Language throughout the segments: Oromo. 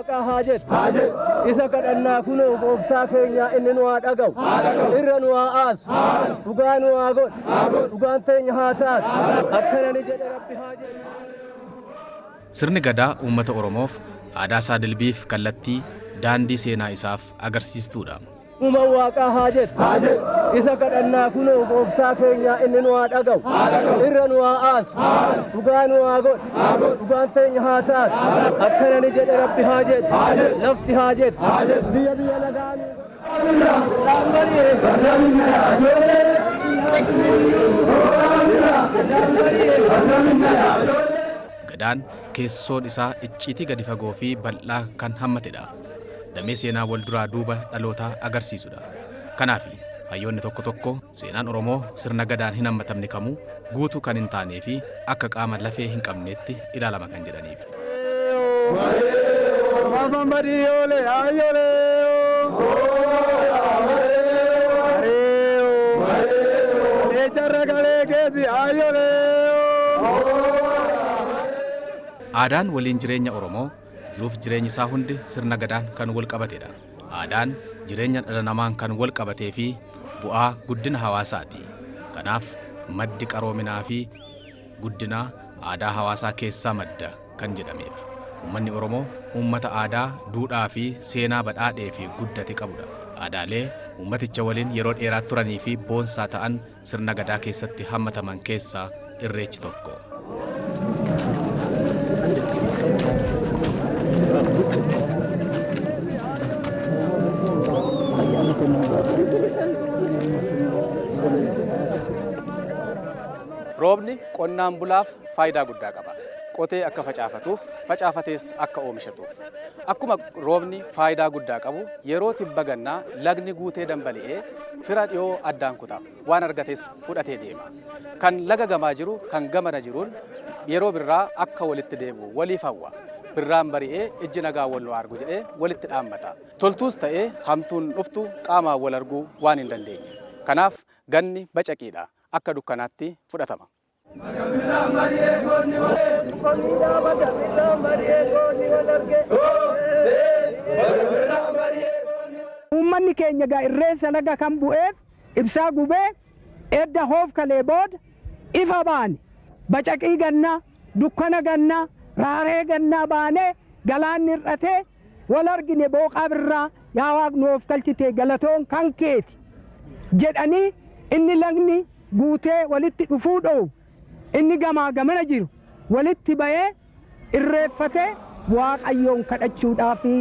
Waaqaa haa jedhu. Isa kadhannaa kunoo gooftaa keenya inni nu haa dhaga'u. Irra nu haa aasu. Dhugaa nu haa godhu. Dhugaan teenya haa taatu. Akkana ni jedhe Rabbi haa jedhu. Sirni Gadaa uummata Oromoof aadaa isaa dilbiif kallattii, daandii seenaa isaaf agarsiistuudha. Uuman Waaqaa haa jedhu. Isa kadhannaa kunoo gooftaa keenya inni nu haa dhaga'u. Irra nu haa aasu. Dhugaa nu haa godhu. Dhugaan teenya haa taatu. Akkana ni jedhe Rabbi haa jedhu. Lafti haa jedhu. Biyya biyya nagaa nu Gadaan keessoon isaa icciitii gadi fagoo fi bal'aa kan hammatedha. Damee seenaa wal duraa duuba dhalootaa agarsiisudha. Kanaaf hayyoonni tokko tokko seenaan Oromoo sirna Gadaan hin hammatamne kamuu guutuu kan hin taanee fi akka qaama lafee hin qabneetti ilaalama kan jedhaniif. Aadaan waliin jireenya Oromoo jiruuf jireenyi isaa hundi sirna Gadaan kan wal qabatedha. Aadaan jireenya dhala namaan kan wal qabatee fi bu'aa guddina hawaasaati. Kanaaf maddi qaroominaa fi guddinaa aadaa hawaasaa keessaa madda kan jedhameef. Uummanni Oromoo uummata aadaa, duudhaa fi seenaa badhaadhee fi guddate qabudha. Aadaalee uummaticha waliin yeroo dheeraa turanii fi boonsaa ta'an sirna Gadaa keessatti hammataman keessaa Irreechi tokko. Roobni qonnaan bulaaf faayidaa guddaa qaba. Qotee akka facaafatuuf, facaafatees akka oomishatuuf. Akkuma roobni faayidaa guddaa qabu, yeroo tibba gannaa lagni guutee dambali'ee fira dhiyoo addaan kuta. Waan argates fudhatee deema. Kan laga gamaa jiru kan gamana jiruun yeroo birraa akka walitti deebi'u waliif hawwa. Birraan bari'ee ijji nagaa wal nu argu jedhee walitti dhaammata. Toltuus ta'ee hamtuun dhuftu qaamaan wal arguu waan hin dandeenyeef. Kanaaf ganni bacaqiidha. Akka dukkanaatti fudhatama. Uummanni keenya egaa irreensa laga kan bu'eef ibsaa gubee edda hoofkalee booda ifa baane bacaqii gannaa, dukkana gannaa, raaree gannaa baanee galaanni hir'atee wal argine booqaa birraa yaa waaq nu hoofkalchite galatoon kan keeti jedhanii inni lagni guutee walitti dhufuu dhoowwu inni gamaa gamana jiru walitti ba'ee irreeffatee Waaqayyoon kadhachuudhaafi.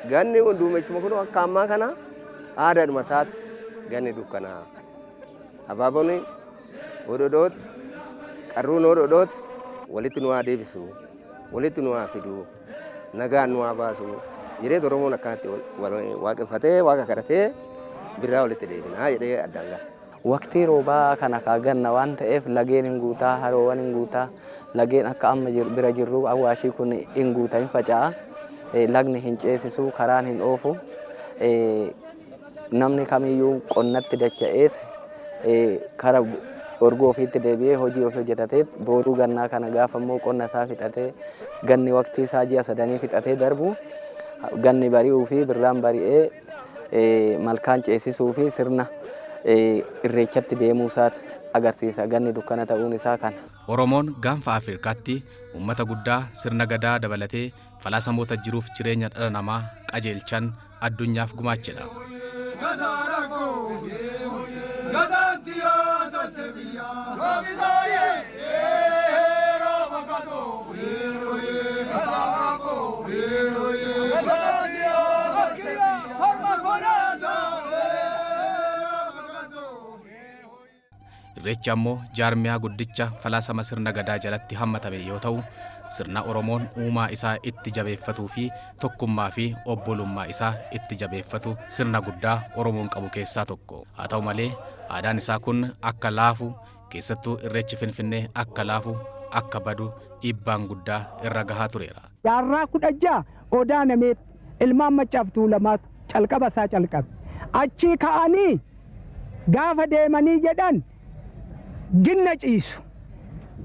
Ganni duumechuma kun akka ammaa kana aadaadhuma isaati ganni dukkanaa. Abaaboon ododhooti, qarruun ododhooti walitti nu haa deebisu, walitti nu haa fidu, nagaan nu haa baasu jedhee Oromoon akkanatti waaqeffatee waaqa kadhatee birraa walitti deebinaa jedhee addaan gala. Waqtii roobaa kana kaa ganna waan ta'eef lageen hin guutaa, haroowwan hin guutaa, lageen akka amma bira jirru Awaashii kun hin guuta, hin faca'a, lagni hin ceesisu, karaan hin oofu. Namni kamiyyuu qonnatti dacha'eet kara orgoo ofiitti deebi'ee hojii ofii hojjetateet booruu gannaa kana gaafa immoo qonna isaa fixatee ganni waqtii isaa ji'a sadanii fixatee darbu ganni bari'uu fi birraan bari'ee malkaan ceesisuu fi sirna irreechatti deemuu isaati agarsiisa. Ganni dukkana ta'uun isaa kana. Oromoon gaanfa Afrikaatti uummata guddaa sirna Gadaa dabalatee falaasamoota jiruuf jireenya dhala namaa qajeelchan addunyaaf gumaachedha. Irreechi ammoo jaarmiyaa guddicha falaasama sirna Gadaa jalatti hammatame yoo ta'u, sirna Oromoon uumaa isaa itti jabeeffatuu fi tokkummaa fi obbolummaa isaa itti jabeeffatu sirna guddaa Oromoon qabu keessaa tokko. Haa ta'u malee, aadaan isaa kun akka laafu, keessattuu Irreechi Finfinnee akka laafu, akka badu dhiibbaan guddaa irra gahaa tureera. Jaarraa 16 Odaa Nameetti ilmaan Maccaaf Tuulamaatu calqaba isaa calqabe. Achii ka'anii gaafa deemanii jedhan ginna ciisu.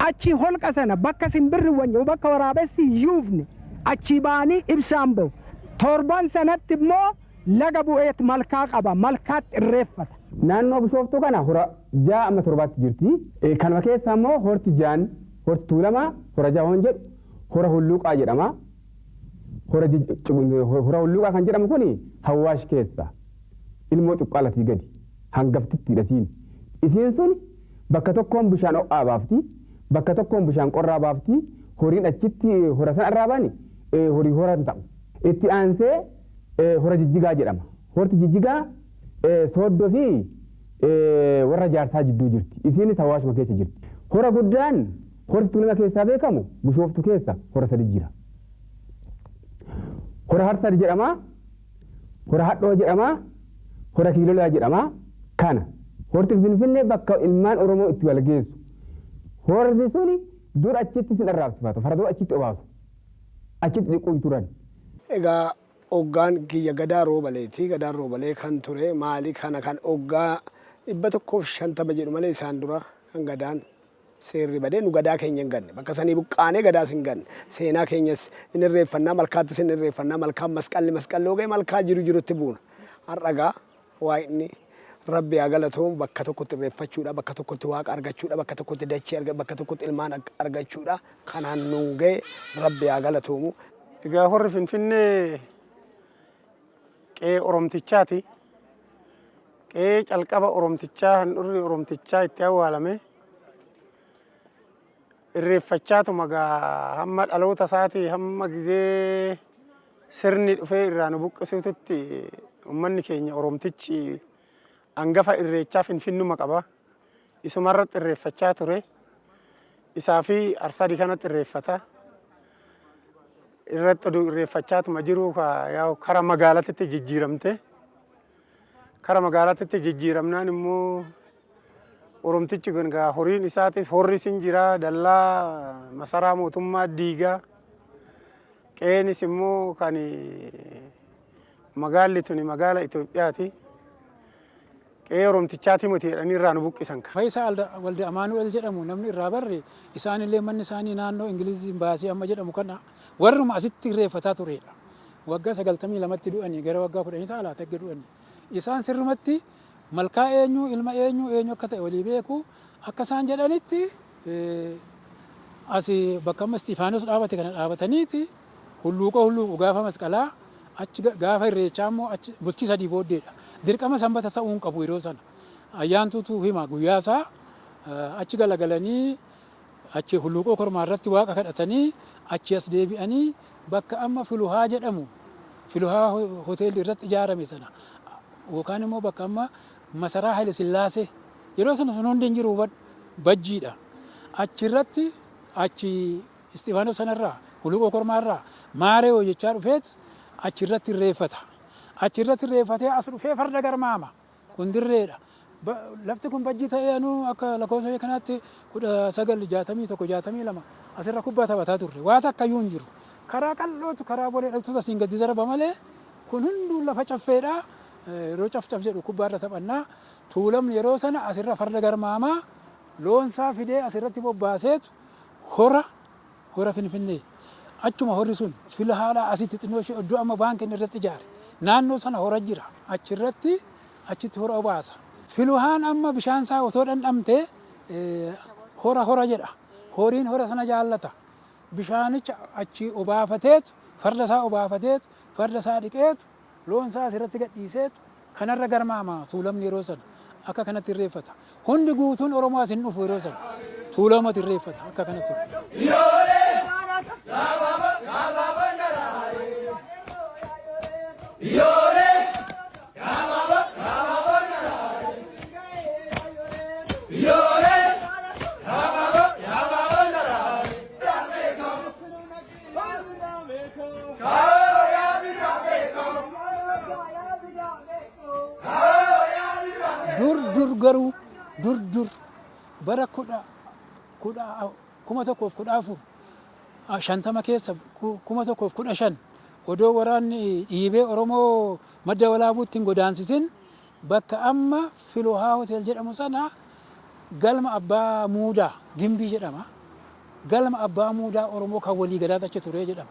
Achii holqa sana bakka simbirri hin wanyne, bakka waraabessi hin yuufne achii ba'anii ibsaan ba'u. Torban sanatti immoo laga bu'eet malkaa qaba. Malkaatti irreeffata. Naannoo Bishooftuu kana hora 6 amma 7tti jirti. Kanuma keessa immoo horti jaan horti Tuulamaa hora jahoon jedhu hora Hulluuqaa jedhama. Hora Hulluuqaa kan jedhamu kun Hawaash keessa ilmoo cuqqaalatii gadi hangaftittiidha siin. Isiin sun bakka tokkoon bishaan ho'aa baafti, bakka tokkoon bishaan qorraa baafti, horiin achitti hora sana irraa bani horii horan ta'u. Itti aansee hora Jijjigaa jedhama. Horti Jijjigaa Sooddoo fi warra Jaarsaa jidduu jirti. Isiinis Hawaashuma keessa jirti. Hora guddaan horti Tuulama keessaa beekamu Bishooftuu keessa hora 3 jira. Hora Harsad jedhama, hora Hadhoo jedhama, hora Kiilolaa jedhama. Kana horti Finfinnee bakka ilmaan Oromoo itti wal geessu. Horri suni dur achitti sin arraabsifatu, faradoo achitti obaasu, achitti dhiquu turan. Egaa hoggaan kiyya Gadaa Roobaleeti. Gadaan Roobalee kan ture maali kana kan hoggaa 150 jedhu malee isaan dura kan Gadaan seerri badee nu Gadaa keenya hin ganne. Bakka sanii buqqaanee Gadaas hin ganne. Seenaa keenyas hin irreeffannaa, malkaattis hin irreeffannaa, malkaan masqalli masqalloo ga'e malkaa jiru jirutti buuna. Har'a gaa Waaqni Rabbi haa galatoomu bakka tokkotti irreeffachuudha, bakka tokkotti Waaqa argachuudha, bakka tokkotti dachee arga, bakka tokkotti ilmaan argachuudha. Kanaan nuun ga'e Rabbi haa galatoomu. Egaa horri Finfinnee qe'ee Oromtichaati. Qe'ee calqaba Oromtichaa handhurri Oromtichaa itti awwaalame. Irreeffachaatuma gaa hamma dhaloota isaatii hamma gizee sirni dhufee irraa nu buqqisuututti ummanni keenya Oromtichi angafa irreechaa Finfinnuma qaba. Isumarratti irreeffachaa ture. Isaa fi Arsadi kanatti irreeffata. Irratti oduu irreeffachaatuma jiruu kara magaalatitti jijjiiramte. Kara magaalatitti jijjiiramnaan immoo Oromtichi kun egaa horiin isaatis horris hin jira, dallaa masaraa mootummaa diigaa. Qe'eenis immoo kan magaalli tuni magaala Itoophiyaati. Qe'ee Oromtichaati miti jedhanii irraa nu buqqisan. Fayisaa Walde Amaanu'el jedhamu namni irraa barre, isaanillee manni isaanii naannoo Ingiliz Imbaasii amma jedhamu kana warruma asitti irreeffataa turedha. Waggaa 92tti du'anii, gara waggaa 10 ta'a laata erga du'anii. Isaan sirrumatti malkaa eenyu, ilma eenyu, eenyu akka ta'e walii beeku. Akka isaan jedhanitti asi bakka amma Isxiifaanos dhaabate kana dhaabataniiti hulluuqoo hulluuqu gaafa masqalaa, achi gaafa irreechaa immoo achi bultii 3 booddeedha. Dirqama sanbata ta'uu hin qabu yeroo sana. Ayyaantuutu hima guyyaa isaa, achi galagalanii achi hulluuqoo kormaa irratti waaqa kadhatanii achii as deebi'anii bakka amma Filuhaa jedhamu, Filuhaa hoteelli irratti ijaarame sana yookaan immoo bakka amma masaraa Haile Sillaasee yeroo sana sun hundi hin jiru, hubadhu, bajjiidha. Achi irratti achi Isxifaanos sanarraa, Hulluuqoo Kormaarraa Maarewoo jechaa dhufeet achi irratti irreeffata. Achi irratti irreeffatee as dhufee farda garmaama. Kun dirreedha. Lafti kun bajjii ta'ee anuu akka lakkoofsa biyya kanaatti 1961, 62 asirra kubbaa taphataa turre. Waa takka iyyuu hin jiru. Karaa qal'ootu karaa Bolee dhaqxutu asiin gadi darba malee kun hunduu lafa caffeedha. Yeroo cafcaf jedhu kubbaa irra taphannaa. Tuulamni yeroo sana asirra farda garmaamaa loonsaa fidee asirratti bobbaaseetu hora hora Finfinnee. Achuma horri sun Filahaadhaa asitti xinnoo ishee iddoo amma baankiin irratti ijaare. Naannoo sana hora jira. Achirratti achitti hora obaasa. Filuhaan amma bishaan isaa otoo dhandhamte hora hora jedha. Horiin hora sana jaallata. Bishaanicha achi obaafateetu, farda isaa obaafateetu, farda isaa dhiqeetu, loon isaa asirratti gadhiiseetu kanarra garmaama Tuulamni yeroo sana. Akka kanatti irreeffata. Hundi guutuun Oromoo as hin dhufu yeroo sana. Tuulamatu irreeffata akka kana ture. Dur dur garuu dur dur bara 1014 50 keessa, 1015, odoo waraanni dhiibee Oromoo Madda Walaabuutti hin godaansisin bakka amma Filohaa Hotel jedhamu sana galma Abbaa Muudaa Gimbii jedhama. Galma Abbaa Muudaa Oromoo kan walii galaatu achi ture jedhama.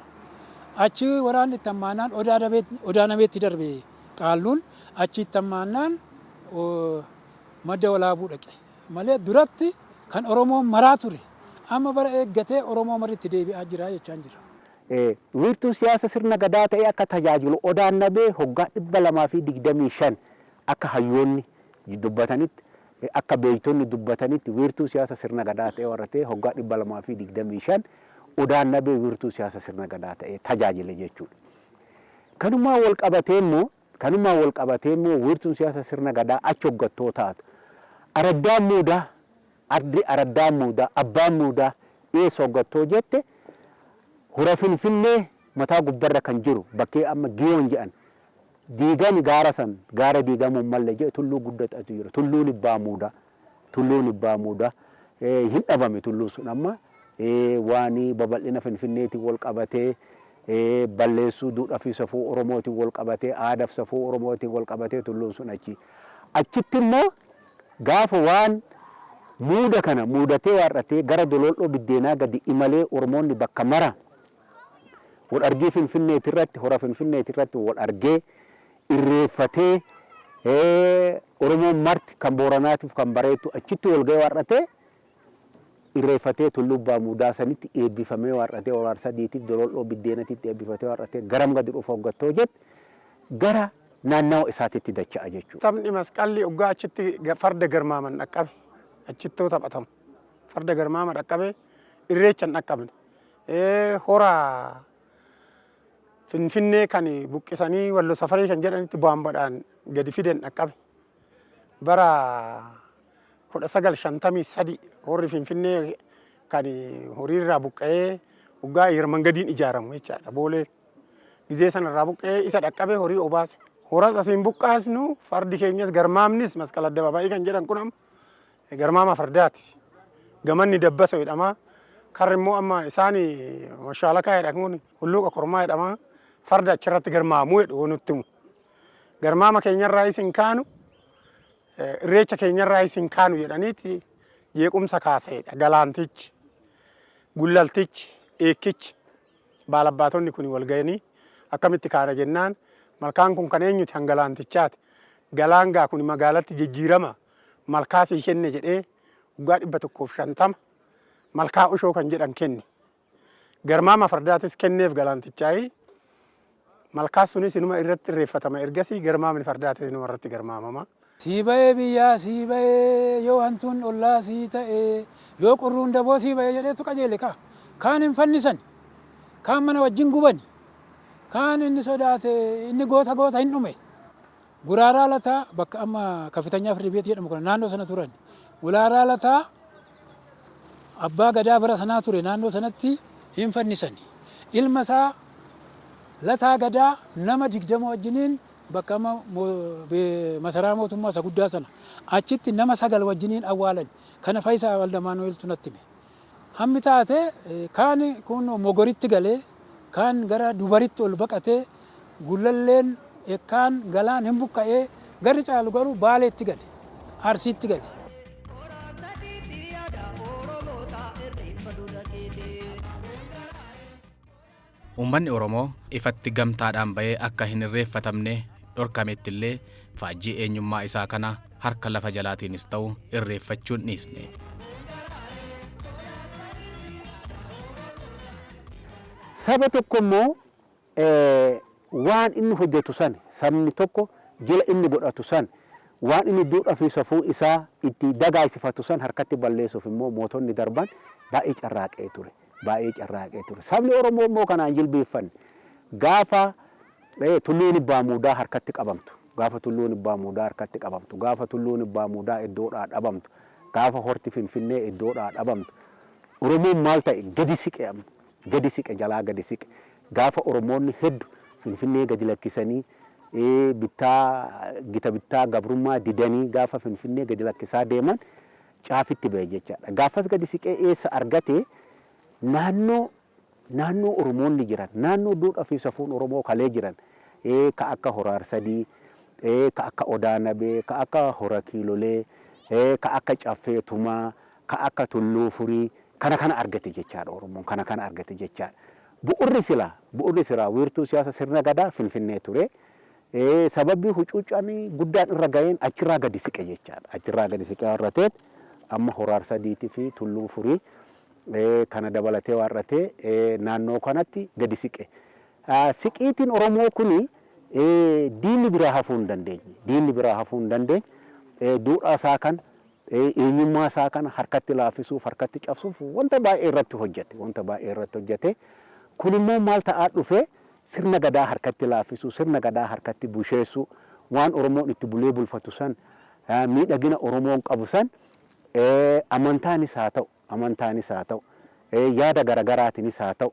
Achi waraanni itti hammaannaan Odaa Nabeetti darbe Qaalluun achi itti hammaannaan Madda Walaabuu dhaqe. Malee duratti kan Oromoon maraa ture. Amma bara eeggatee Oromoo marri itti deebi'aa jira jechaan jira. Wiirtuu siyaasa sirna Gadaa ta'ee akka tajaajilu Odaan Nabee hoggaa 225 akka hayyoonni dubbatanitti, akka beektonni dubbatanitti wiirtuu siyaasa sirna Gadaa ta'ee warra ta'e hoggaa 225 Odaan Nabee wiirtuu siyaasa sirna Gadaa ta'ee tajaajile jechuudha. Kanumaan wal qabatee immoo Kanumaan wal qabatee immoo wiirtuun siyaasa sirna Gadaa achi hoggattoo taatu Araddaan Muudaa, Ardi Araddaan Muudaa, Abbaan Muudaa eessa hoggattoo jette Hora Finfinnee mataa gubbarra kan jiru bakkee amma Giyoon jedhan diigani gaara san gaara diigamuu hin malle jedhe tulluu guddatatu jira. Tulluun Ibbaa Muudaa. Tulluun Ibbaa Muudaa hin dhabame tulluun sun amma waan babal'ina Finfinneetiin wal qabatee balleessuu duudhaa fi safuu Oromootiin wal qabatee aadaa fi safuu Oromootiin wal qabatee tulluun sun achi. Achitti immoo gaafa waan muuda kana muudatee waar'atee gara Doloolloo Biddeenaa gadi imalee Oromoonni bakka mara wal argee Finfinneetirratti hora Finfinneetirratti wal argee irreeffatee Oromoon marti kan Booranaatiif kan Bareetu achitti wal ga'ee waar'atee irreeffatee Tulluu Abbaa Muudaa sanitti eebbifamee waar'atee Hora Arsadiitiif Doloolloo Biddeenatitti eebbifatee waar'atee garam gadi dhufa hoggattoo jette gara naannawa isaatitti dacha'a jechuudha. Taphni masqalli oggaa achitti farda garmaaman dhaqqabe. Achittoo taphatamu. Farda garmaama dhaqqabe irreecha hin dhaqqabne. Hora Finfinnee kan buqqisanii Wallo Safarii kan jedhanitti baambadhaan gadi fidan dhaqqabe. Bara 1953 horri Finfinnee kan horiirraa buqqa'ee waggaa ayyar mangadiin ijaaramu jechaadha. Boolee gizee sanarraa buqqa'ee isa dhaqqabe horii obaase. Horas asiin buqqaasnu fardi keenyas garmaamnis masqala addababaayii kan jedhan kun amma garmaama fardaati. Gamanni dabbaso jedhama. Karri immoo amma isaan mashaalakaa jedhamuun hulluuqa kormaa jedhama. Farda achirratti garmaamuu jedhu nutti himu. Garmaama keenyarraa isin kaanu irreecha keenyarraa isin kaanu jedhaniiti jeequmsa kaaseedha. Galaantichi, gullaltichi, eekkichi baalabbaatonni kun wal ga'anii akkamitti kaana jennaan malkaan kun kan eenyuti hangalaantichaati. Galaan gaa kun magaalatti jijjiirama malkaa sii kenne jedhee waggaa 150 malkaa ushoo kan jedhan kenne. Garmaama fardaatis kenneef galaantichaayi. Malkaa sunis inuma irratti irreeffatama ergasii garmaamni fardaatis inuma irratti garmaamama. Sii ba'ee biyyaa sii ba'ee yoo hantuun ollaa sii ta'e yoo qurruun daboo sii ba'e jedheetu qajeele kaa. Kaan hin fannisan. Kaan mana wajjin gubani. Kaan inni sodaate inni goota goota hin dhume. Guraaraa Lataa bakka amma Kafitanyaa Firdi Beet jedhamu kana naannoo sana turan. Gulaaraa Lataa abbaa gadaa bara sanaa ture naannoo sanatti hin fannisani. Ilma isaa Lataa Gadaa nama 20 wajjiniin bakka amma masaraa mootummaa isa guddaa sana achitti nama 9 wajjiniin awwaalan. Kana Fayisaa Waldamaanu'eeltu natti hime. Hammi taate kaan kun Mogoritti galee, kaan gara Dubaritti ol baqatee, Gullalleen, Ekkaan, Galaan hin buqqa'ee, garri caalu garuu Baaleetti gale, Arsiitti gale. Uummanni Oromoo ifatti gamtaadhaan ba'ee akka hin irreeffatamne dhorkamettillee faajjii eenyummaa isaa kana harka lafa jalaatiinis ta'u irreeffachuu hin dhiisne. Saba tokko immoo waan inni hojjetu san, sabni tokko jila inni godhatu san, waan inni duudhaa fi safuu isaa itti dagaagsifatu san harkatti balleessuuf immoo mootonni darban baay'ee carraaqee ture. Baay'ee carraaqee ture. Sabni Oromoo immoo kanaan jilbeeffanne. Gaafa Tulluun Ibbaa Muudaa harkatti qabamtu, gaafa Tulluun Ibbaa Muudaa harkatti qabamtu, gaafa Tulluun Ibbaa Muudaa iddoodhaa dhabamtu, gaafa horti Finfinnee iddoodhaa dhabamtu, Oromoon maal ta'e? Gadi siqe amma. Gadi siqe, jalaa gadi siqe. Gaafa Oromoonni heddu Finfinnee gadi lakkisanii bittaa gita bittaa gabrummaa didanii gaafa Finfinnee gadi lakkisaa deeman caafitti bahe jechaadha. Gaafas gadi siqee eessa argate? Naannoo naannoo Oromoonni jiran, naannoo duudhaa fi safuun Oromoo kalee jiran ka akka Hora Arsadii, ka akka Odaa Nabee, ka akka Hora Kiilolee, ka akka Caffee Tumaa, ka akka Tulluu Furii kana kana argate jechaadha Oromoon kana kana argate jechaadha. Bu'urri silaa wiirtuu siyaasa sirna gadaa Finfinnee ture. Sababii hucuuccaan guddaan irra ga'een achirraa gadi siqe jechaadha. Achirraa gadi siqee warra ta'eet amma Hora Arsadiitii fi Tulluu Furii kana dabalatee warra ta'e naannoo kanatti gadi siqe. Siqiitiin Oromoo kuni diinni biraa hafuu hin dandeenye. Diinni biraa hafuu hin dandeenye. Duudhaa isaa kan, eenyummaa isaa kana harkatti laaffisuuf, harkatti cabsuuf wanta baay'ee irratti hojjete. Wanta baay'ee irratti hojjete. Kun immoo maal ta'aa dhufe? Sirna gadaa harkatti laaffisuu, sirna gadaa harkatti busheessuu, waan Oromoon itti bulee bulfatu san, miidhagina Oromoon qabu san, amantaanis haa ta'u, yaada garagaraatiinis haa ta'u,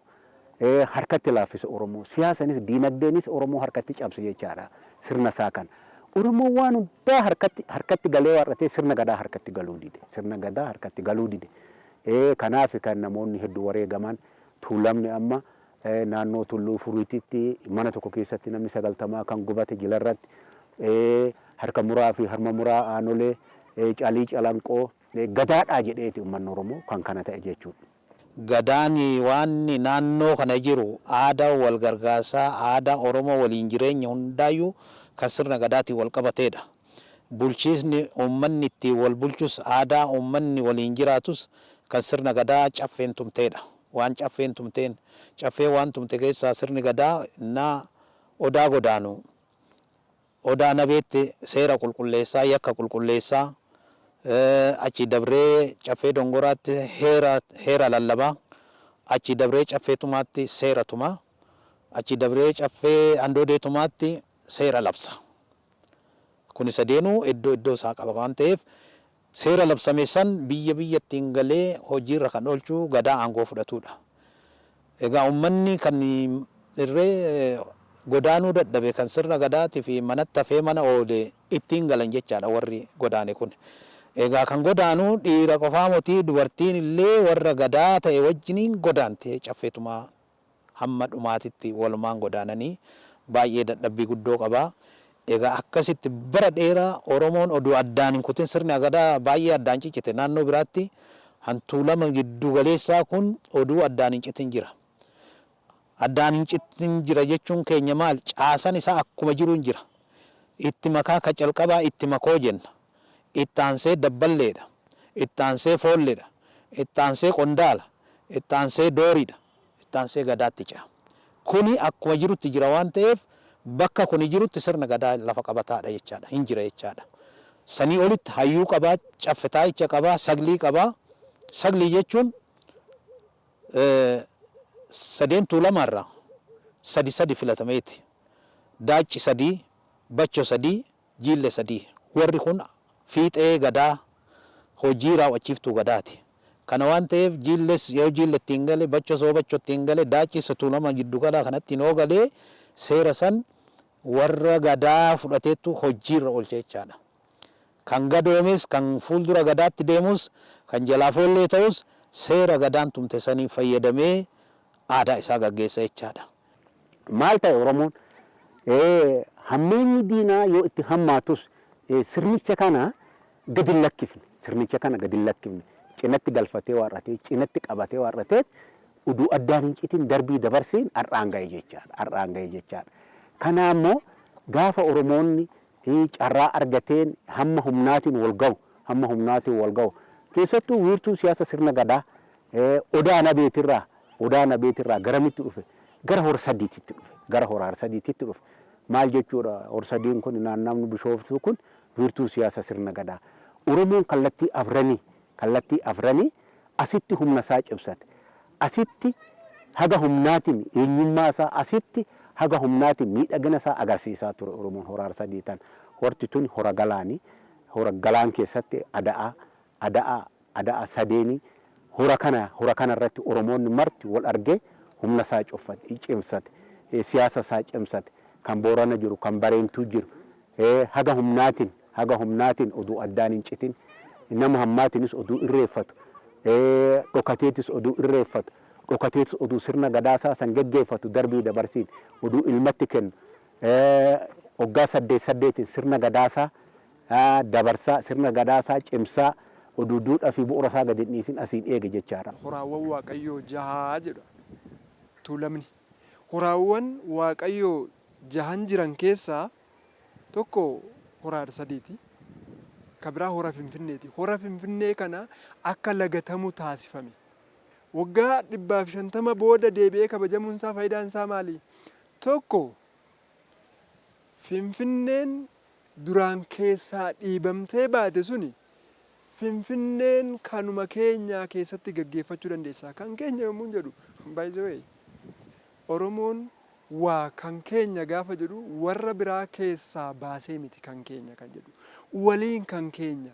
harkatti laaffise Oromoo. Siyaasanis diinagdeenis Oromoo harkatti cabse jechaadha sirna isaa kana. Oromoon waan hundaa harkatti galee warratee sirna gadaa harkatti galuu dide. Sirna gadaa harkatti galuu dide. Kanaaf kan namoonni hedduu wareegaman. Tuulamni amma naannoo Tulluu Furiititti mana tokko keessatti namni 90 kan gubate jilarratti, harka muraa fi harma muraa, Aanolee, Calii, Calanqoo, gadaadhaa jedheeti uummanni Oromoo kan kana ta'e jechuudha. Gadaan waan naannoo kana jiru, aadaa wal gargaarsaa, aadaa Oromoo waliin jireenya hundaayyuu kan sirna gadaatiin wal qabateedha. Bulchiisni uummanni ittiin wal bulchus, aadaa uummanni waliin jiraatus kan sirna gadaa caffeen tumteedha. Waan caffeen tumteen, caffee waan tumte keessaa sirni gadaa naa Odaa godaanu Odaa Nabeetti seera qulqulleessaa, yakka qulqulleessaa, achi dabree Caffee Dongoraatti heera lallabaa, achi dabree Caffee Tumaatti seera tumaa, achi dabree Caffee Andoodee Tumaatti seera labsa. Kuni sadeenuu iddoo iddoo isaa qaba waan ta'eef, seera labsame san biyya biyyattiin galee hojiirra kan oolchu gadaa aangoo fudhatudha. Egaa uummanni kan irree godaanuu dadhabe, kan sirna gadaatii fi manatti hafee mana oole ittiin galan jechaadha warri godaane kun. Egaa kan godaanu dhiira qofaa moti, dubartiin illee warra gadaa ta'e wajjiniin godaante. Caffeetumaa hamma dhumaatitti walumaan godaananii baay'ee dadhabbii guddoo qabaa. Egaa akkasitti bara dheeraa Oromoon oduu addaan hin kutin sirni gadaa baay'ee addaan ciccite. Naannoo biraatti hantuulama giddu galeessaa kun oduu addaan hin citin jira. Addaan hin citin jira jechuun keenya maal? Caasan isaa akkuma jiruun jira. Itti makaa ka calqabaa itti makoo jenna. Itti aansee dabballeedha. Itti aansee foolleedha. Itti aansee qondaala. Itti aansee dooriidha. Itti aansee gadaatti ce'a. Kuni akkuma jirutti jira waan ta'eef, bakka kuni jirutti sirna gadaa lafa qabataadha jechaadha. Hin jira jechaadha. Sanii olitti hayyuu qabaa, caffe taa'icha qabaa, saglii qabaa. Saglii jechuun sadeen Tuulamaarraa sadi sadi filatameeti. Daacci sadii, Bacho sadii, Jiille sadii. Warri kun fiixee gadaa, hojii raawwachiiftuu gadaati. Kana waan ta'eef Jiilles yoo Jiille ittiin gale, Bachos yoo Bacho ittiin gale, Daaccis Tuulama giddu galaa kanatti yoo galee, seera san warra gadaa fudhateettu hojiirra oolcha jechaadha. Kan gadoomes, kan fuuldura gadaatti deemus, kan jalaa foollee ta'us, seera gadaan tumte sanii fayyadamee aadaa isaa gaggeessa jechaadha. Maal ta'e Oromoon? Hammeenyi diinaa yoo itti hammaatus sirnicha kana gadi hin lakkifne. Sirnicha kana gadi hin lakkifne. Cinatti galfatee waarratee, cinatti qabatee waarratee, uduu addaan hin citin darbii dabarsiin har'aan ga'e jechaadha. Har'aan ga'e jechaadha. Kana ammoo gaafa Oromoonni carraa argateen hamma humnaatiin wal ga'u, hamma humnaatiin wal ga'u, keessattuu wiirtuu siyaasa sirna gadaa Odaa Nabeetirraa garamitti dhufe? Gara Hor Sadiititti dhufe, gara Hora Sadiititti dhufe. Maal jechuudha? Hor Sadiin kun, naannawni Bishooftuu kun wiirtuu siyaasa sirna gadaa. Oromoon kallattii afranii asitti humna isaa cimsate, asitti haga humnaatiin eenyummaa isaa, asitti haga humnaatiin miidhagina isaa agarsiisaa ture Oromoon Hora Sadii tan. Horti tun hora galaanii, hora galaan keessatti ada'a ada'a ada'a sadeeni. Hora kana irratti Oromoonni marti wal argee humna isaa cimsate, siyaasa isaa cimsate. Kan Boorana jiru, kan Bareentuu jiru, haga humnaatiin oduu addaan hin citin, nama hammaatiinis oduu irreeffatu, dhokateetis oduu irreeffatu, dhokateetis oduu sirna gadaasaa san geggeeffatu, darbii dabarsiin oduu ilmatti kennu, waggaa saddeet saddeetiin sirna gadaasaa dabarsaa, sirna gadaasaa cimsaa, oduu duudhaa fi bu'uura isaa gadi hin dhiisin asiin eege jechaadha. Horaawwan Waaqayyoo jahaa jedha. Tuulamni. Horaawwan Waaqayyoo jahan jiran keessaa tokko Hora Harsadiiti. Ka biraa Hora Finfinneeti. Hora Finfinnee kana akka lagatamu taasifame. Waggaa 150 booda deebi'ee kabajamuun isaa faayidaan isaa maali? Tokko Finfinneen duraan keessaa dhiibamtee baate suni Finfinneen kanuma keenyaa keessatti gaggeeffachuu dandeessa. Kan keenya yommuun jedhu, by the way, Oromoon waa kan keenya gaafa jedhu warra biraa keessaa baasee miti kan keenya kan jedhu. Waliin kan keenya.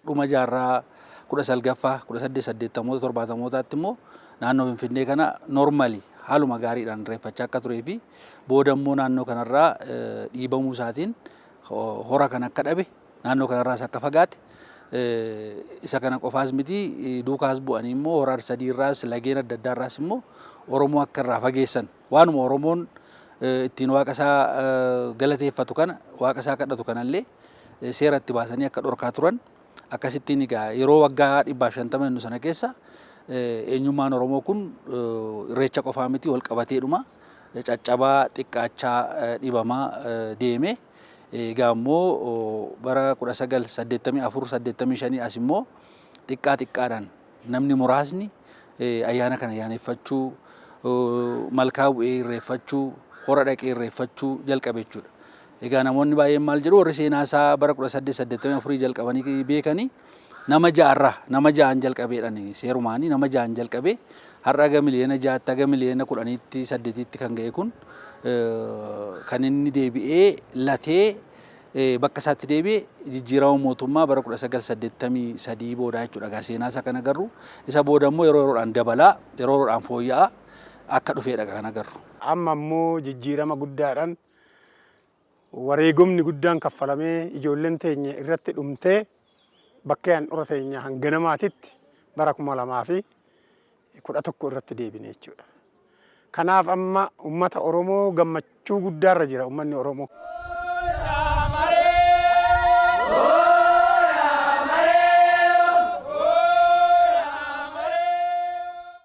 Dhuma jaarraa 19ffaa, 1880moota, 70mootaatti immoo naannoo Finfinnee kana normally haaluma gaariidhaan irreeffachaa akka turee fi booda immoo naannoo kanarraa dhiibamuu isaatiin hora kan akka dhabe, naannoo kanarraas akka fagaate, isa kana qofaas miti, duukaas bu'anii immoo Hora Arsadii irraas, lageen adda addaa irraas immoo Oromoo akka irraa fageessan, waanuma Oromoon ittiin waaqa isaa galateeffatu kana, waaqa isaa kadhatu kanallee seera itti baasanii akka dhorkaa turan. Akkasittiin egaa yeroo waggaa 150 jennu sana keessa eenyummaan Oromoo kun irreecha qofaa miti, wal qabateedhuma caccabaa, xiqqaachaa, dhibamaa deeme. Egaa immoo bara 1984, 85 as immoo xiqqaa xiqqaadhaan namni muraasni ayyaana kana ayyaaneffachuu, malkaa bu'ee irreeffachuu, hora dhaqee irreeffachuu jalqabe jechuudha. Egaa namoonni baay'een maal jedhu? Warri seenaa isaa bara 1884 jalqabanii beekanii, nama ja'arraa, nama ja'an jalqabeedhaan, seerumaanii nama ja'an jalqabee har'a haga miliyoona 6tti, haga miliyoona 10tti, 8tti kan ga'e kun, kan inni deebi'ee latee bakka isaatti deebi'e jijjiirama mootummaa bara 1983 boodaa jechuudha. Egaa seenaa isaa kan agarru isa booda immoo yeroo yeroodhaan dabalaa, yeroo yeroodhaan fooyya'aa akka dhufeedha kan agarru. Amma immoo jijjiirama guddaadhaan, wareegomni guddaan kaffalamee, ijoolleen teenya irratti dhumtee, bakkee handhura teenya hanganamaatitti bara 2011 irratti deebine jechuudha. Kanaaf amma uummata Oromoo gammachuu guddaarra jira uummanni Oromoo.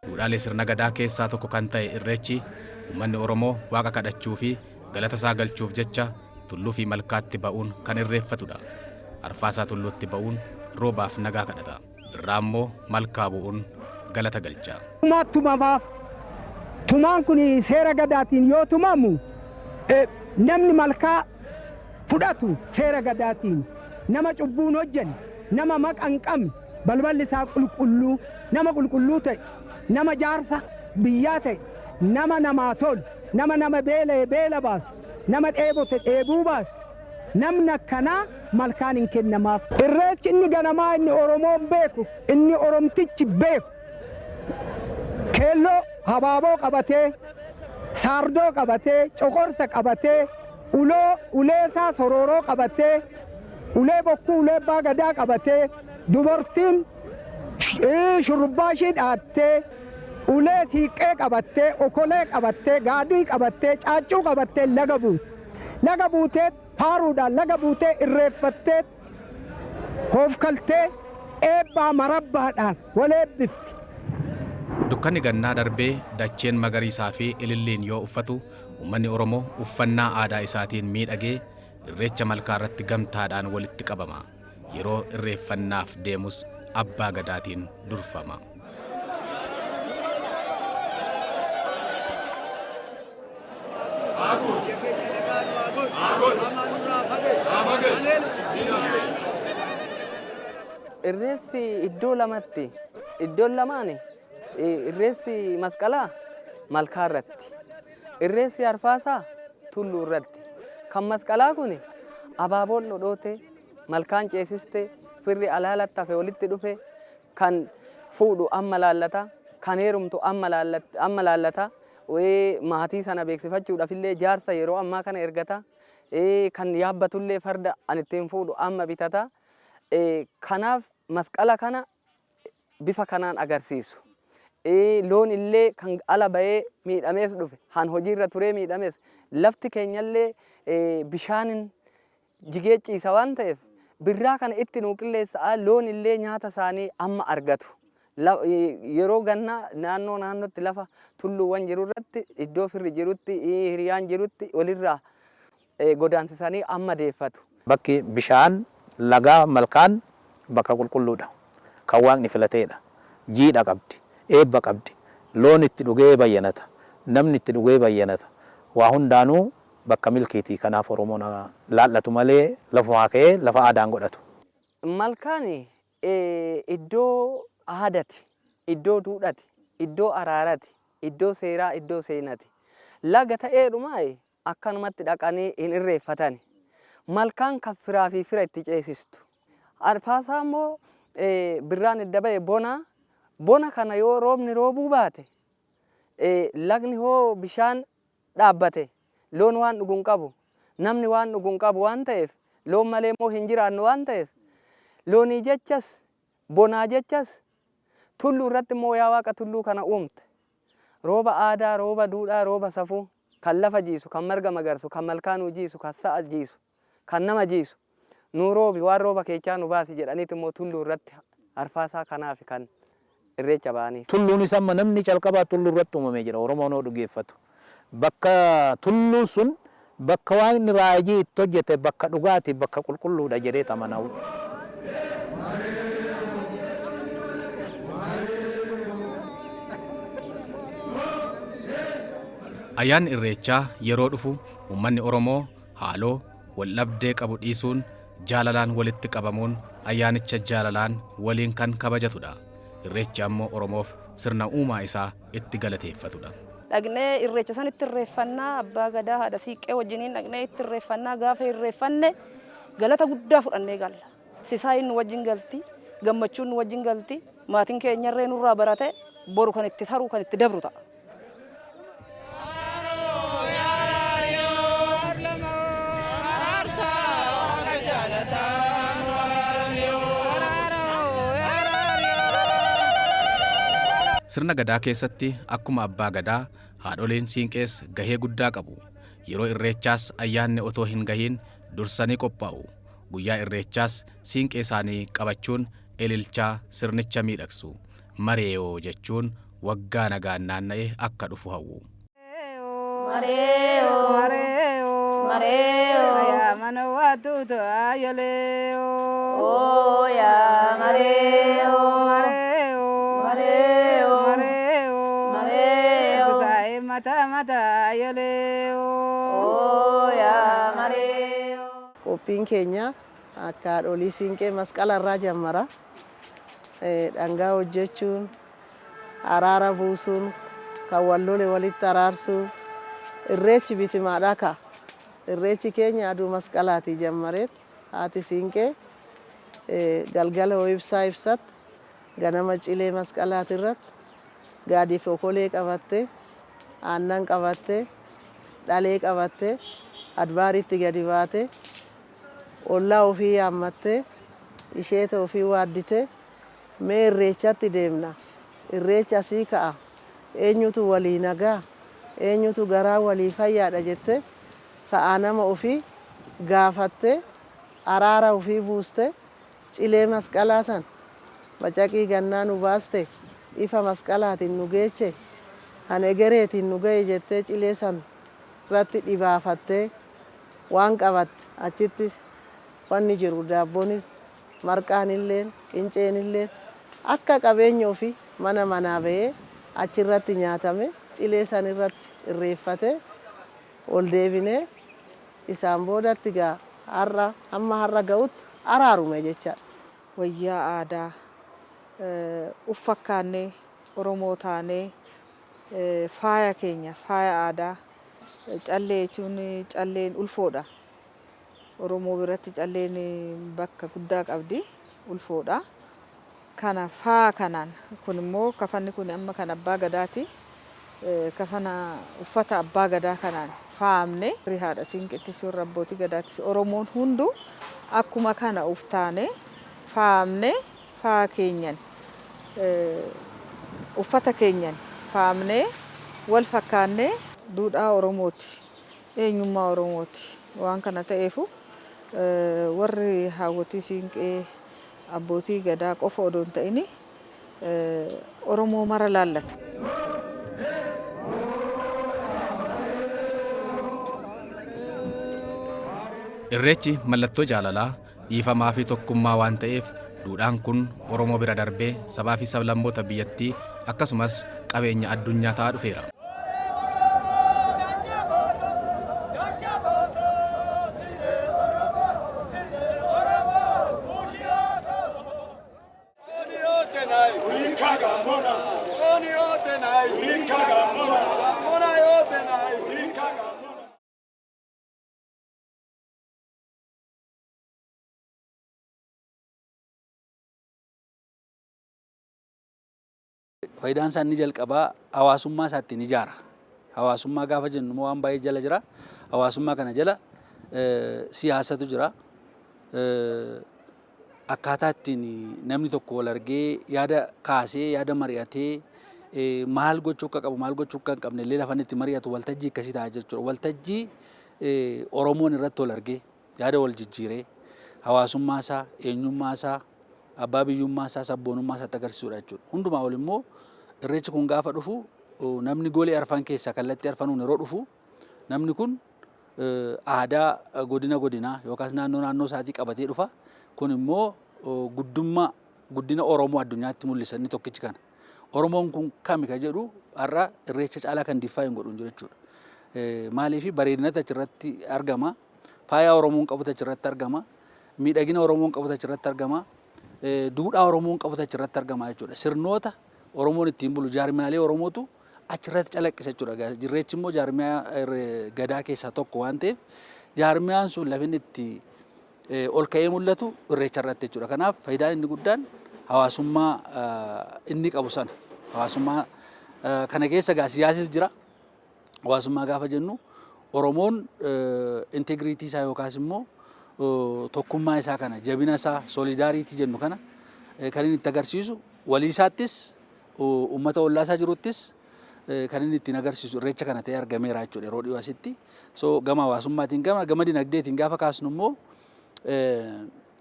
Duudhaalee sirna Gadaa keessaa tokko kan ta'e Irreechi, uummanni Oromoo Waaqa kadhachuu fi galata isaa galchuuf jecha tulluu fi malkaatti ba'uun kan irreeffatudha. Arfaasaa tulluutti ba'uun roobaaf nagaa kadhata. Birraa immoo malkaa bu'uun galata galcha. Tumaa tumamaaf. Tumaan kun seera Gadaatiin yoo tumamu, namni malkaa fudhatu seera Gadaatiin nama cubbuun hojjenne, nama maqa hin qabne, balballi isaa qulqulluu, nama qulqulluu ta'e, nama jaarsa biyyaa ta'e, nama namaa tolu, nama nama beela'e beela baasu, nama dheebote dheebuu baasu, namni akkanaa malkaan hin kennamaaf. Irreechi inni ganamaa, inni Oromoon beeku, inni Oromtichi beeku, keelloo habaaboo qabatee, saardoo qabatee, coqorsa qabatee, uloo uleesaa sorooroo qabatee, ulee bokkuu, ulee abbaa Gadaa qabatee, dubartiin shurrubbaa ishii dhaattee, ulee siiqqee qabattee, okolee qabattee, gaadii qabattee, caaccuu qabattee laga buute. Laga buutee faaruudhaan laga buutee irreeffattee, hoofkaltee, eebbaa marabbaadhaan wal eebbifti. Dukkanni gannaa darbee dacheen magariisaa fi ililliin yoo uffatu, uummanni Oromoo uffannaa aadaa isaatiin miidhagee Irreecha malkaa irratti gamtaadhaan walitti qabama. Yeroo irreeffannaaf deemus Abbaa Gadaatiin durfama. Irreessi iddoo lamatti. Iddoon lamaan irreessi masqalaa malkaa irratti. Irreessi arfaasaa tulluu irratti. Kan masqalaa kun abaaboon dhodhoote, malkaan ceesiste, firri alaalatti hafe walitti dhufe, kan fuudhu amma laallata, kan heerumtu amma laallata, maatii sana beeksifachuudhaaf illee jaarsa yeroo ammaa kana ergata, kan yaabbatullee farda an ittiin fuudhu amma bitata. Kanaaf masqala kana bifa kanaan agarsiisu. Loon illee kan ala bahee miidhamees dhufe, han hojiirra turee miidhames, lafti keenyallee bishaanin jigee ciisa waan ta'eef, birraa kana itti nuu qilleessa'a, loon illee nyaata isaanii amma argatu. Yeroo gannaa naannoo naannootti lafa tulluuwwan jiru irratti, iddoo firri jirutti, hiriyaan jirutti walirraa godaansisanii amma deeffatu. Bakki bishaan lagaa malkaan bakka qulqulluudha. Kan Waaqni filateedha. Jiidha qabdi. Eebba qabdi. Loon itti dhugee bayyanata. Namni itti dhugee bayyanata. Waa hundaanuu bakka milkiiti. Kanaaf Oromoon laallatu malee lafumaa ka'ee lafa aadaan godhatu. Malkaan iddoo aadati, iddoo duudhati, iddoo araarati, iddoo seeraa, iddoo seenati. Laga ta'eedhuma akkanumatti dhaqanii hin irreeffatani. Malkaan kan firaa fi fira itti ceesistu. Arfaasaa immoo birraan edda ba'e bona. Bona kana yoo roobni roobuu baate, lagni hoo bishaan dhaabbate, loon waan dhugu hin qabu, namni waan dhugu hin qabu waan ta'eef, loon malee immoo hin jiraannu waan ta'eef, loonii jechas bonaa jechas tulluu irratti immoo yaa Waaqa tulluu kana uumte, rooba aadaa, rooba duudhaa, rooba safuu kan lafa jiisu, kan marga magarsu, kan malkaa nuu jiisu, kan sa'a jiisu, kan nama jiisu nuu roobi, waan rooba keechaa nu baasi jedhaniiti immoo tulluu irratti arfaasaa kanaafi kan Irreecha ba'aniif. Tulluunis amma namni calqabaa tulluu irratti uumame jedha Oromoon hoo dhugeeffatu. Bakka tulluun sun bakka Waaqni raajii itti hojjete, bakka dhugaati, bakka qulqulluudha jedheet amana. Ayyaanni Irreechaa yeroo dhufu uummanni Oromoo haaloo, waldhabdee qabu dhiisuun jaalalaan walitti qabamuun ayyaanicha jaalalaan waliin kan kabajatudha. Irreechi ammoo Oromoof sirna uumaa isaa itti galateeffatudha. Dhaqnee irreecha san itti irreeffannaa, abbaa gadaa haadha siiqqee wajjiniin dhaqnee itti irreeffannaa. Gaafa irreeffanne galata guddaa fudhannee galla. Sisaayin nu wajjin galti, gammachuun nu wajjin galti, maatiin keenyarree nurraa barate boru kan itti taru kan itti dabru ta'a. Sirna Gadaa keessatti akkuma Abbaa Gadaa haadholiin Siinqees gahee guddaa qabu. Yeroo Irreechaas ayyaanni otoo hin gahiin dursanii qophaa'u. Guyyaa Irreechaas Siinqee isaanii qabachuun ililchaa sirnicha miidhagsu. Mareewoo jechuun waggaa nagaan naanna'ee akka dhufu hawwu. Qophiin keenya akka haadholii siinqee masqala irraa jammara. Dhangaa hojjechuun, araara buusuun, kan wal lole walitti araarsuu. Irreechi bitimaadhaa ka'a. Irreechi keenya aduu masqalaatii jammareet haati siinqee galgala hoo ibsaa ibsatt, ganama cilee masqalaatirratti gaadiif okolee qabattee, aannan qabattee, dhalee qabattee adbaariitti gadi baatee ollaa ofii yaammattee, isheeta ofii waadditee, mee irreechatti deemna, irreechi asii ka'a, eenyutu walii nagaa, eenyutu garaa walii fayyaadha jettee sa'aa nama ofii gaafattee araara ofii buustee cilee masqalaa san bacaqii gannaa nu baaste, ifa masqalaatiin nu geeche, kan egereetiin nu ga'i jettee cilee san irratti dhibaafattee waan qabatte achitti wanni jiru daabboonis, marqaanilleen, qinceenilleen akka qabeenya ofii mana manaa bahee achirratti nyaatame cilee san irratti irreeffatee ol deebinee isaan boodatti egaa har'a hamma har'a ga'utti araarume jechaadha. Wayyaa aadaa uffakkaannee Oromoo taanee faaya keenya faaya aadaa callee jechuun calleen ulfoodha. Oromoo biratti calleen bakka guddaa qabdi, ulfoodha. Kana faa kanaan kun immoo kafanni kun amma kan abbaa gadaati. Kafana uffata abbaa gadaa kanaan faamne. Warri haadha siinqettis warri abbootii gadaattis Oromoon hunduu akkuma kana uftaane faamne faa keenyan uffata keenyan faamnee wal fakkaannee duudhaa Oromooti. Eenyummaa Oromooti. Waan kana ta'eefu warri haawwotii siinqee, abbootii gadaa qofa odoo hin ta'ini Oromoo mara laallata. Irreechi mallattoo jaalalaa, dhiifamaa fi tokkummaa waan ta'eef duudhaan kun Oromoo bira darbee sabaa fi sablammoota biyyattii akkasumas qabeenya addunyaa ta'aa dhufeera. Faayidaan isaa inni jalqabaa hawaasummaa isaa ittiin ijaara. Hawaasummaa gaafa jennu immoo waan baay'ee jala jira. Hawaasummaa kana jala siyaasatu jira. Akkaataa ittiin namni tokko wal argee yaada kaasee yaada mari'atee maal gochuu akka qabu maal gochuu akka hin qabne illee lafa inni itti mari'atu waltajjii akkasii ta'a jechuudha. Waltajjii Oromoon irratti wal argee yaada wal jijjiiree hawaasummaa isaa, eenyummaa isaa, abbaa biyyummaa isaa, sabboonummaa isaatti agarsiisudha jechuudha. Hundumaa ol immoo irreechi kun gaafa dhufu namni golee arfan keessaa kallattii arfanuun yeroo dhufu namni kun aadaa godina godinaa yookaas naannoo naannoo isaatii qabatee dhufa. Kun immoo guddummaa guddina Oromoo addunyaatti mul'isa inni tokkichi kana. Oromoon kun kami ka jedhu har'a irreecha caalaa kan diffaa hin godhu hin jiru jechuudha. Maaliif bareedinatu achirratti argama. Faaya Oromoon qabutu achirratti argama. Miidhagina Oromoon qabutu achirratti argama. Duudhaa Oromoon qabutu achirratti argama jechuudha. Sirnoota Oromoon ittiin bulu jaarmiyaalee Oromootu achirratti calaqqisa jechuudha. Irreechi immoo jaarmiyaa gadaa keessaa tokko waan ta'eef jaarmiyaan sun lafa inni itti ol ka'ee mul'atu irreecha irratti jechuudha. Kanaaf faayidaan inni guddaan hawaasummaa inni qabu sana hawaasummaa kana keessa egaa siyaasis jira. Hawaasummaa gaafa jennu Oromoon integrity isaa yookaas immoo tokkummaa isaa kana jabina isaa solidarity jennu kana kan inni itti agarsiisu walii isaattis uummata ollaa isaa jiruttis kan inni ittiin agarsiisu irreecha kana ta'ee argameera jechuudha yeroo dhiyoo asitti. So gama hawaasummaatiin gama gama dinagdeetiin gaafa kaasnu immoo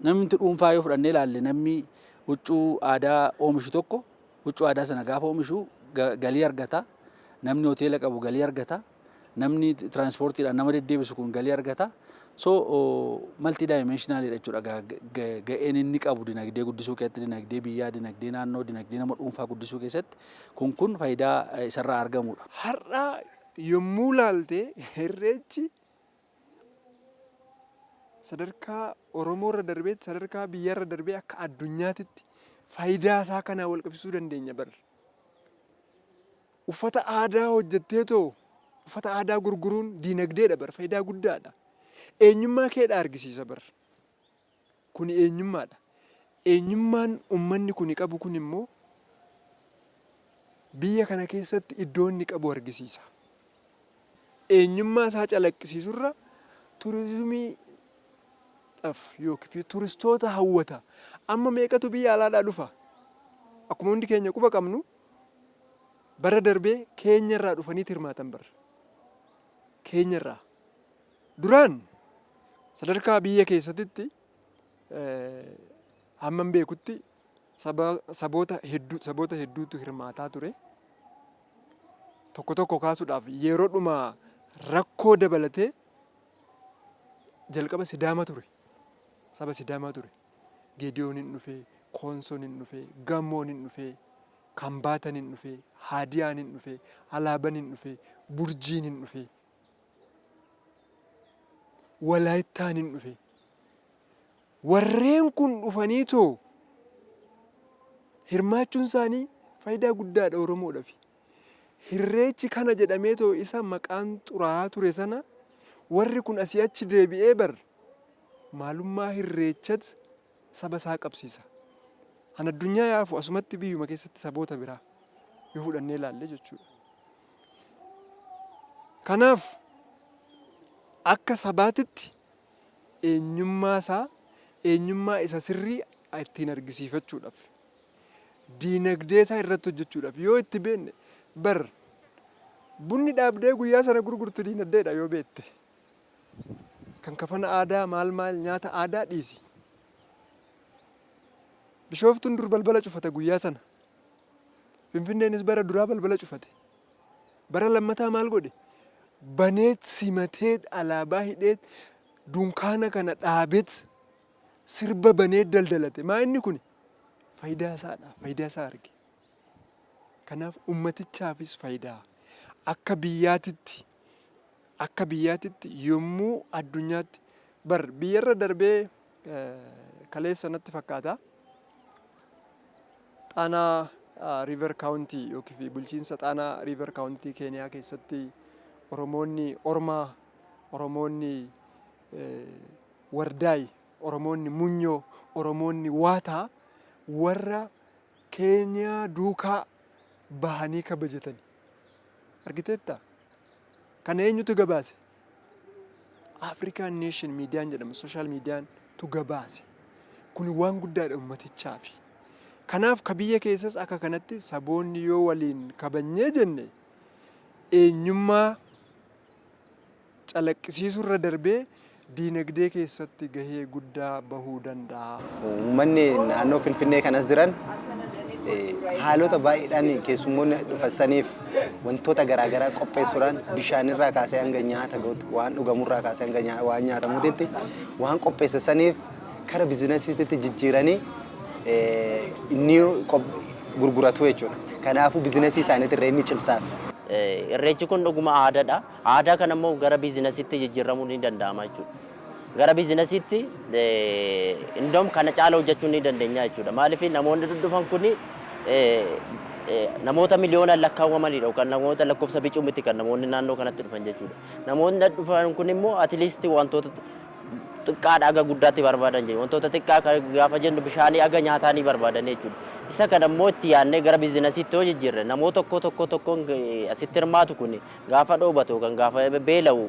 namni dhuunfaa yoo fudhannee ilaalle namni huccuu aadaa oomishu tokko huccuu aadaa sana gaafa oomishu galii argata. Namni hoteela qabu galii argata. Namni tiraanspoortiidhaan nama deddeebisu kun galii argata. So multidimensionalidha jechuudha ga'een inni qabu dinagdee guddisuu keessatti, dinagdee biyyaa, dinagdee naannoo, dinagdee nama dhuunfaa guddisuu keessatti kun faayidaa isarraa argamudha. Har'a yommuu laalte irreechi sadarkaa Oromoorra darbee sadarkaa biyyarra darbee akka addunyaatitti faayidaa isaa kanaa wal qabsiisuu dandeenya bar. Uffata aadaa hojjettee too uffata aadaa gurguruun diinagdeedha bar faayidaa guddaadha. Eenyummaa keedha argisiisa bar. Kuni eenyummaadha. Eenyummaan ummanni kuni qabu kun immoo biyya kana keessatti iddoo inni qabu argisiisa. Eenyummaa isaa calaqqisiisurra turizimiidhaaf yookiin turistoota hawwata. Amma meeqatu biyya alaadhaa dhufa? Akkuma hundi keenya quba qabnu bara darbee keenyarraa dhufaniiti hirmaatan bar. Keenyarraa. Duraan sadarkaa biyya keessatitti hamman beekutti saboota hedduu saboota hedduutu hirmaataa ture. Tokko tokko kaasuudhaaf yeroodhuma rakkoo dabalatee jalqaba Sidaama ture. Saba Sidaamaa ture. Geediyoon hin dhufee, Koonsoon hin dhufee, Gamoon hin dhufee, Kambaatan hin dhufee, Haadiyaan hin dhufee, Alaaban hin dhufee, Burjiin hin dhufee, Walaayittaan hin dhufee. Warreen kun dhufanii too hirmaachuun isaanii faayidaa guddaadha Oromoodhaaf. Irreechi kana jedhamee too isa maqaan xuraa'aa ture sana warri kun asii achi deebi'ee bar maalummaa irreechat saba isaa qabsiisa. Kan addunyaa yaafu asumatti biyyuma keessatti saboota biraa yoo fudhannee ilaalle jechuudha. Kanaaf akka sabaatitti eenyummaa isaa eenyummaa isa sirrii ittiin argisiifachuudhaaf diinagdee isaa irratti hojjechuudhaaf yoo itti beekne bar bunni dhaabdee guyyaa sana gurgurtu diinagdeedha yoo beekte. Kan kafana aadaa maal maal nyaata aadaa dhiisi. Bishooftuun dur balbala cufata guyyaa sana. Finfinneenis bara duraa balbala cufate. Bara lammataa maal godhe? Baneet simateet alaabaa hidheet dunkaana kana dhaabeet sirba baneet daldalate. Maa inni kuni? Faayidaa isaadha. Faayidaa isaa arge. Kanaaf ummatichaafis faayidaa. Akka biyyaatitti akka biyyaatitti yommuu addunyaatti bar biyyarra darbee kaleessa natti fakkaata. Xaanaa River County yookiin bulchiinsa Xaanaa River County Keeniyaa keessatti Oromoonni Ormaa, Oromoonni Wardaay, Oromoonni Munyoo, Oromoonni Waataa warra Keeniyaa duukaa bahanii kabajatani. Argiteettaa? Kana eenyutu gabaase? African Nation miidiyaan jedhamu social miidiyaan tu gabaase. Kuni waan guddaadha ummatichaafi. Kanaaf ka biyya keessas akka kanatti saboonni yoo waliin kabajnee jenne eenyummaa calaqqisiisuurra darbee diinagdee keessatti gahee guddaa bahuu danda'a. Uummanni naannoo Finfinnee kanas jiran haalota baay'eedhaan keessummoonni dhufan saniif wantoota garaagaraa qopheessuudhaan bishaanirraa kaasee hanga nyaata gahutti waan dhugamurraa kaasee hanga waan nyaatamuutitti waan qopheessan saniif kara biizinasiitti jijjiiranii inni gurguratu jechuudha. Kanaafuu biizinasii isaaniitirra inni cimsaaf. Irreechi kun dhuguma aadaadha. Aadaa kana immoo gara biizinasiitti jijjiiramuun ni danda'ama jechuudha. Gara biizinasiitti indoom kana caala hojjechuu ni dandeenya jechuudha. Maaliif namoonni dhufan kuni namoota miliyoonaan lakkaawwamanidha yookaan namoota lakkoofsa bicuu miti kan namoonni naannoo kanatti dhufan jechuudha. Namoonni dhufan kun immoo at least wantoota xiqqaadha aga guddaatti barbaadan jechuudha. Wantoota xiqqaa gaafa jennu bishaanii aga nyaataa ni barbaadan jechuudha. Isa kana immoo itti yaadnee gara biizinasiitti yoo jijjiirre namoota tokko tokko tokkoon asitti hirmaatu kun gaafa dhoobatu yookaan gaafa beela'u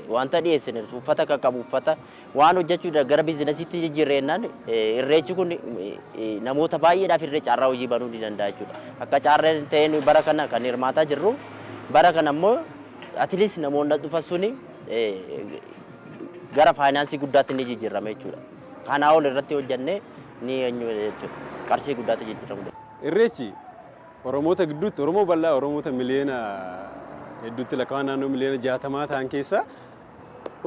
wanta dhiyeessine uffata kan qabu uffata waan hojjechuudha gara biizinasiitti jijjiirre jennaan irreechi kun namoota baay'eedhaaf irree carraa hojii banuu ni danda'a jechuudha. Akka carraa ta'een bara kana kan hirmaataa jirru bara kana immoo at least namoonni dhufan suni gara faayinaansii guddaatti ni jijjiirama jechuudha. Kanaa ol irratti hojjennee ni eenyu jechuudha. Qarshii guddaatti jijjiiramuu danda'a. Irreechi Oromoota gidduutti Oromoo bal'aa Oromoota miliyoona hedduutti lakkaa'aman naannoo miliyoona 60 ta'an keessaa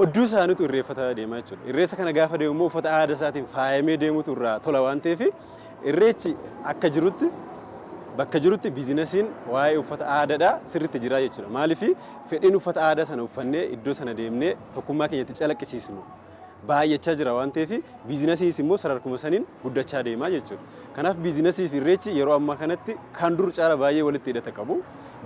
odduu isaaniitu irreeffataa deemaa jechuudha. Irreessa kana gaafa deemu immoo uffata aadaa isaatiin faayamee deemutu irraa tola waan ta'eef irreechi akka jirutti bakka jirutti biizinasiin waa'ee uffata aadaadhaa sirriitti jira jechuudha. Maaliif fedhiin uffata aadaa sana uffannee iddoo sana deemnee tokkummaa keenya itti calaqqisiisnu baay'achaa jira waan ta'eef biizinasiinis immoo sadarkuma saniin guddachaa deemaa jechuudha. Kanaaf biizinasii fi irreechi yeroo ammaa kanatti kan dur caala baay'ee walitti hidhata qabu.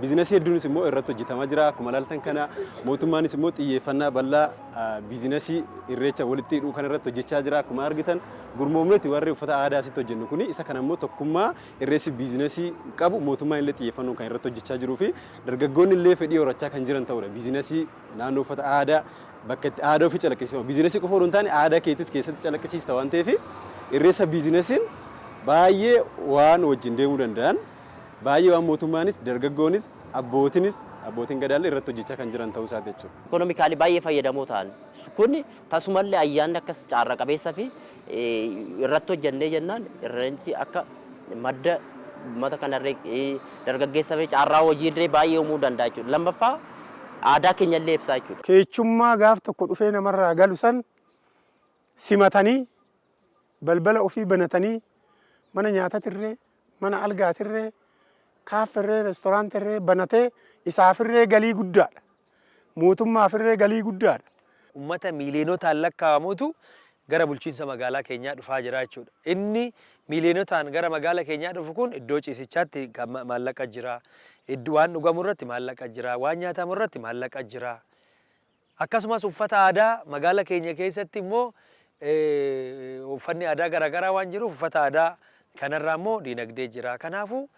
Biizinasii hedduunis immoo irratti hojjetamaa jira. Akkuma ilaaltan kana mootummaanis immoo xiyyeeffannaa bal'aa biizinasii irreecha walitti hidhuu kana irratti hojjechaa jira. Akkuma argitan gurmoomneeti warri uffata aadaa asitti hojjennu kuni isa kana immoo tokkummaa irreessi biizinasii qabu mootummaan illee xiyyeeffannoon kan irratti hojjechaa jiruu fi dargaggoonni illee fedhii horachaa kan jiran ta'uudha. Biizinasii naannoo uffata aadaa bakka itti aadaa ofii calaqqisiifamu. Biizinasii qofa odoo hin taane aadaa keetis keessatti calaqqisiista waan ta'eef irreessa biizinasiin baay'ee waan wajjin deemuu danda'an baay'ee waan mootummaanis dargaggoonis abbootinis abbootiin gadaallee irratti hojjechaa kan jiran ta'uu isaati jechuudha. Economically baay'ee fayyadamoo ta'an kun tasumallee ayyaanni akkas carra qabeessa fi irratti hojjennee jennaan irreensi akka madda uummata kanarree dargaggeessa fi carraa hojiillee baay'ee uumuu danda'a jechuudha. Lammaffaa aadaa keenyallee ibsaa jechuudha. Keechummaa gaaf tokko dhufee namarraa galu san simatanii balbala ofii banatanii mana nyaatatirree, mana algaatirree, kaafferree, restoraantirree banatee isaafirree galii guddaadha. Mootummaafirree galii guddaadha. Ummata miiliyonotaan lakkaa'amutu gara bulchiinsa magaalaa keenyaa dhufaa jira jechuudha. Inni miiliyonotaan gara magaala keenyaa dhufu kun iddoo ciisichaatti maallaqa jira, waan dhugamu irratti maallaqa jira, waan nyaatamu irratti maallaqa jira. Akkasumas uffata aadaa magaala keenya keessatti immoo uffanni aadaa garaagaraa waan jiruuf uffata aadaa kanarraa immoo diinagdee jira. Kanaafuu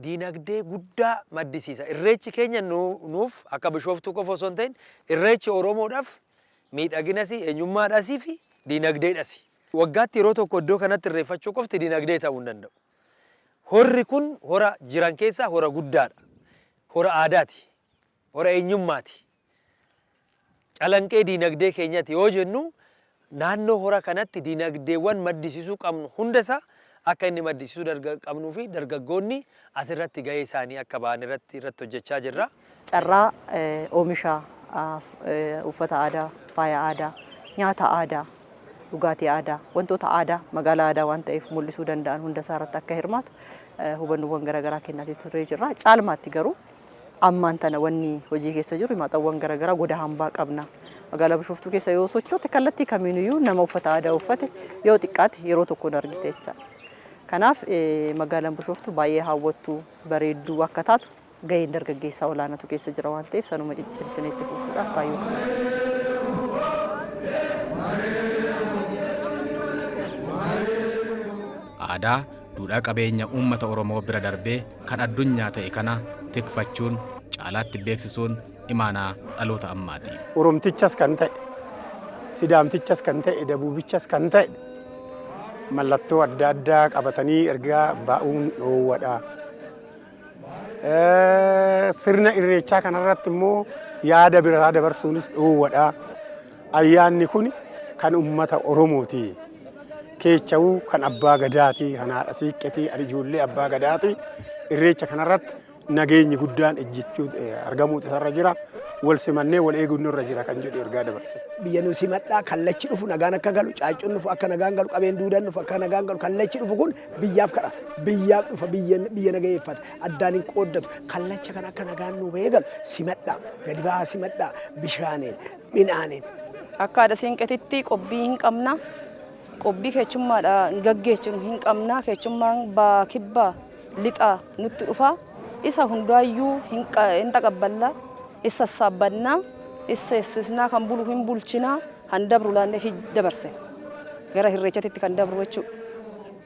diinagdee guddaa maddisiisa. Irreechi keenya nuuf akka Bishooftuu qofa osoo hin ta'in irreechi Oromoodhaaf miidhaginas, eenyummaadhasii fi diinagdeedhasi. Waggaatti yeroo tokko iddoo kanatti irreeffachuu qofti diinagdee ta'uu hin danda'u. Horri kun hora jiran keessaa hora guddaadha. Hora aadaati. Hora eenyummaati. Calanqee diinagdee keenyati yoo jennu naannoo hora kanatti diinagdeewwan maddisiisuu qabnu hunda isaa akka inni maddisiisuu qabnuu fi dargaggoonni asirratti gahee isaanii akka ba'an irratti irratti hojjechaa jirra. Carraa oomisha uffata aadaa, faaya aadaa, nyaata aadaa, dhugaatii aadaa, wantoota aadaa magaalaa aadaa waan ta'eef mul'isuu danda'an hunda isaa irratti akka hirmaatu hubannoowwan garaagaraa kennaatii turree jirra. Caalmaatti garuu ammaan tana wanni hojii keessa jiru himaxawwan garaagaraa goda hambaa qabna. Magaalaa Bishooftuu keessa yoo sochoote kallattii kamiiniyyuu nama uffata aadaa uffate yoo xiqqaate yeroo tokkoon argite jechaadha. Kanaaf magaalaan Bishooftuu baay'ee hawwattuu bareedduu akka taatu gaheen dargaggeessaa olaanaatu keessa jira waan ta'eef sanuma ciccimsinee itti fufuudhaaf kaayyoo qabna. Aadaa duudhaa qabeenya uummata Oromoo bira darbee kan addunyaa ta'e kana tikfachuun caalaatti beeksisuun imaanaa dhaloota ammaati. Oromtichas kan ta'e, Sidaamtichas kan ta'e, Dabuubichas kan ta'e mallattoo adda addaa qabatanii ergaa ba'uun dhoowwadha. Sirna irreechaa kanarratti immoo yaada biraa dabarsuunis dhoowwadha. Ayyaanni kun kan uummata Oromooti. Keecha'uu kan abbaa gadaati, kan haadha siiqqeeti, kan ijoollee abbaa gadaati. Irreecha kanarratti nageenyi guddaan ejjechuu argamuutu isarra jira. Wal simannee wal eeguun nurra jira kan jedhu ergaa dabarse. Biyya nu simadhaa, kallachi dhufu nagaan akka galu, caaccuun dhufu akka nagaan galu, qabeen duudaan dhufu akka nagaan galu, kallachi dhufu kun biyyaaf kadhata. Biyyaaf dhufa, biyya biyya nagayeeffata, addaan hin qooddatu. Kallacha kana akka nagaan nu bahee galu simadhaa, gadi ba'aa simadhaa, bishaaniin, midhaaniin. Akka haadha siinqeetitti qobbii hin qabna. Qobbii keechummaadha gaggeessinu hin qabna. Keechummaan baa kibbaa lixaa nutti dhufa. Isa hundaayyuu hin taqabballa. Isa sassaabbannaa. Isa seessisnaa kan bulu hin bulchinaa. Han dabru laannee fi dabarse. Gara irreechatitti kan dabru jechuudha.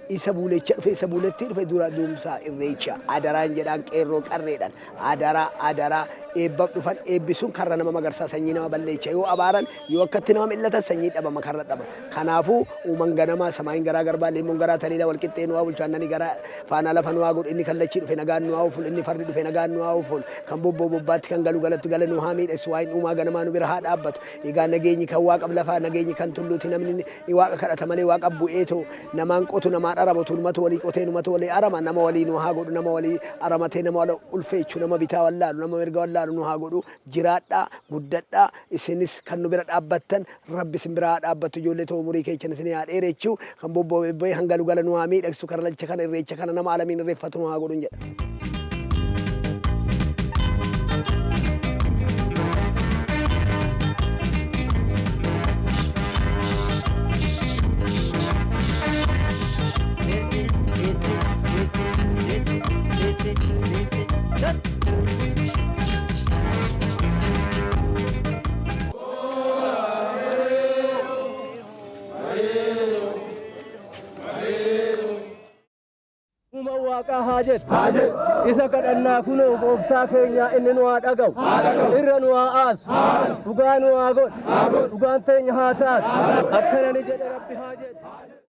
Isa buulecha dhufe, isa buuletti dhufe dura duumsaa irreecha adaraan jedhaan qeerroo qarreedhaan adaraa adaraa eebbaaf dhufan eebbisuun karra nama magarsaa sanyii nama balleecha yoo abaaran yoo akkatti nama mil'atan sanyii dhabama karra dhaba. Kanaafuu uuman ganamaa samaayin garaa garbaa leemmoon garaa taliilaa wal qixxee nuwaa bulchaannanii garaa faanaa lafa nuwaa godhu inni kallachii dhufe nagaan nuwaa uful inni fardi dhufe nagaan nuwaa uful kan bobboo bobbaatti kan galu galatti gala nu haa miidhagsu waa'in uumaa ganamaa nu bira haa dhaabbatu. Egaa nageenyi kan waaqab lafaa nageenyi kan tulluuti namni waaqa kadhata malee waaqa bu'eetoo namaan qotu namaan arama tulmatu walii qotee numatu walii arama nama walii nu haa godhu nama walii aramatee nama wala ulfeechu nama bitaa wallaalu nama mirga wallaalu nu haa godhu. Jiraadhaa, guddadhaa, isinis kan nu bira dhaabbattan rabbi isin bira haa dhaabbattu. Ijoollee too umurii keechan isin haa dheerechuu kan bobboo bobbee hangalu gala nu haa miidhagsu karlacha kana irreecha kana nama alamiin irreeffatu nu haa godhun jedha. Uuma waaqaa haa jedhu. Isa kadhannaa kunoo gooftaa keenya inni nu haa dhaga'u. Irra nu haa aasu. Dhugaa nu haa godhu. Dhugaan teenya haa taatu. Akkana ni jedhe Rabbi haa jedhu.